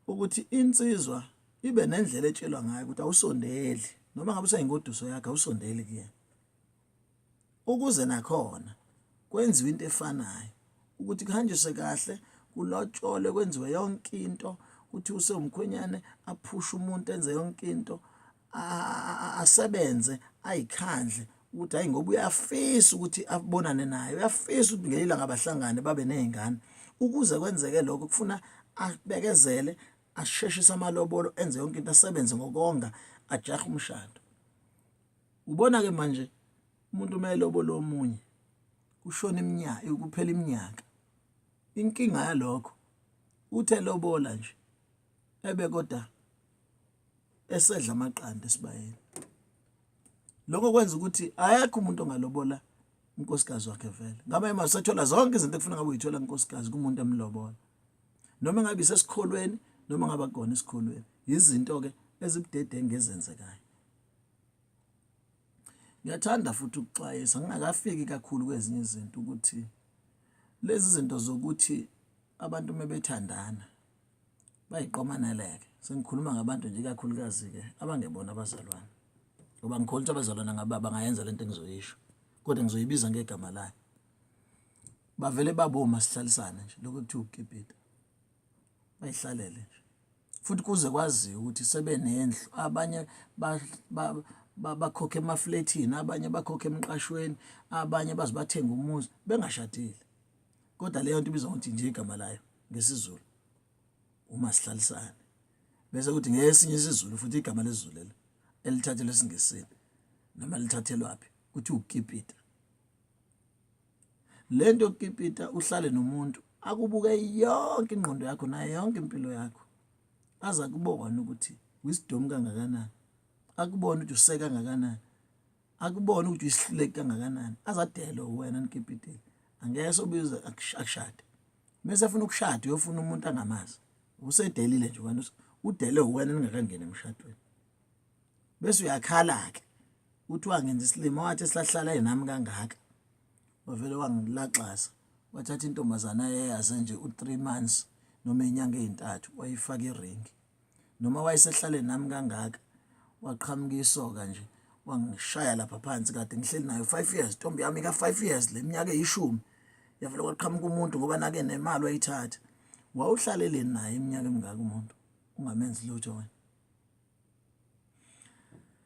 Ukuthi insizwa ibe nendlela etshelwa ngayo ukuthi awusondeli noma ngabe useyingoduso yakhe awusondeli kuyena. Ukuze nakhona kwenziwe into efanayo ukuthi kuhanjiswe kahle kulotsholwe kwenziwe yonke into kuthi usewumkhwenyane aphushe umuntu enze yonke into asebenze ayikhandle ukuthi hayi ngoba uyafisa ukuthi abonane naye uyafisa ukuthi ngelinye ilanga bahlangane babe nezingane ukuze kwenzeke lokho kufuna abekezele asheshise amalobolo enze yonke into asebenze ngokonga ajahe umshado. Ubona ke manje umuntu uma elobola omunye kushona iminyaka kuphela iminyaka. Inkinga yalokho uthe lobola nje ebe kodwa esedla amaqanda esibayeni. Lokho kwenza ukuthi ayekho umuntu ongalobola unkosikazi wakhe vele. Ngabe uma usethola zonke izinto ekufuna ngabe uyithola unkosikazi kumuntu emlobola. Noma ngabe isesikholweni noma ngabe akukona esikholweni. Izinto ke ezibudedengu ezenzekayo. Ngiyathanda futhi ukuxwayisa ngingakafiki kakhulu kwezinye izinto ukuthi lezi zinto zokuthi abantu uma bethandana bayiqomaneleke. Sengikhuluma ngabantu nje ikakhulukazi-ke abangebona abazalwane ngoba ngikholwa ukuthi abazalwane ngaba bangayenza lento engizoyisho kodwa ngizoyibiza ngegama layo. Bavele baboma sihlalisane nje lokho kuthiwa ukukipita. Bayihlalele nje. Futhi kuze kwaziwe ukuthi sebenendlu abanye bakhokha emaflethini abanye bakhokha emqashweni abanye baze bathenga umuzi bengashadile kodwa leyo nto ibizwa ngokuthi nje igama layo ngesiZulu uma sihlalisane bese kuthi ngesinye isiZulu futhi igama lesiZulu lelo elithathelwe esiNgisini noma lithathelwaphi kuthi ukukipita. Le nto yokukipita uhlale nomuntu akubuke yonke ingqondo yakho nayo yonke impilo yakho aze akubone ukuthi uyisidomu kangakanani akubone ukuthi useke kangakanani akubone ukuthi uyisihluleki kangakanani azadele wena nikipitile angeke sobize akushade mese efuna ukushada uyofuna umuntu angamazi usedelile nje wena udele wena ningakangeni emshadweni bese uyakhala-ke uthi wangenza isilima wathi silahlala nami kangaka wavele wangilaxaza wathatha intombazana ayeyaze nje u-three months noma iy'nyanga ey'ntathu wayifaka iringi noma wayesehlale nami kangaka waqhamuka isoka nje wangishaya lapha phansi kade ngihleli nayo 5 years ntombi yami ka 5 years le minyaka eyishumi yavele kwaqhamuka umuntu ngoba nake nemali wayithatha wawuhlaleleni naye iminyaka emingaka umuntu ungamenzi lutho wena.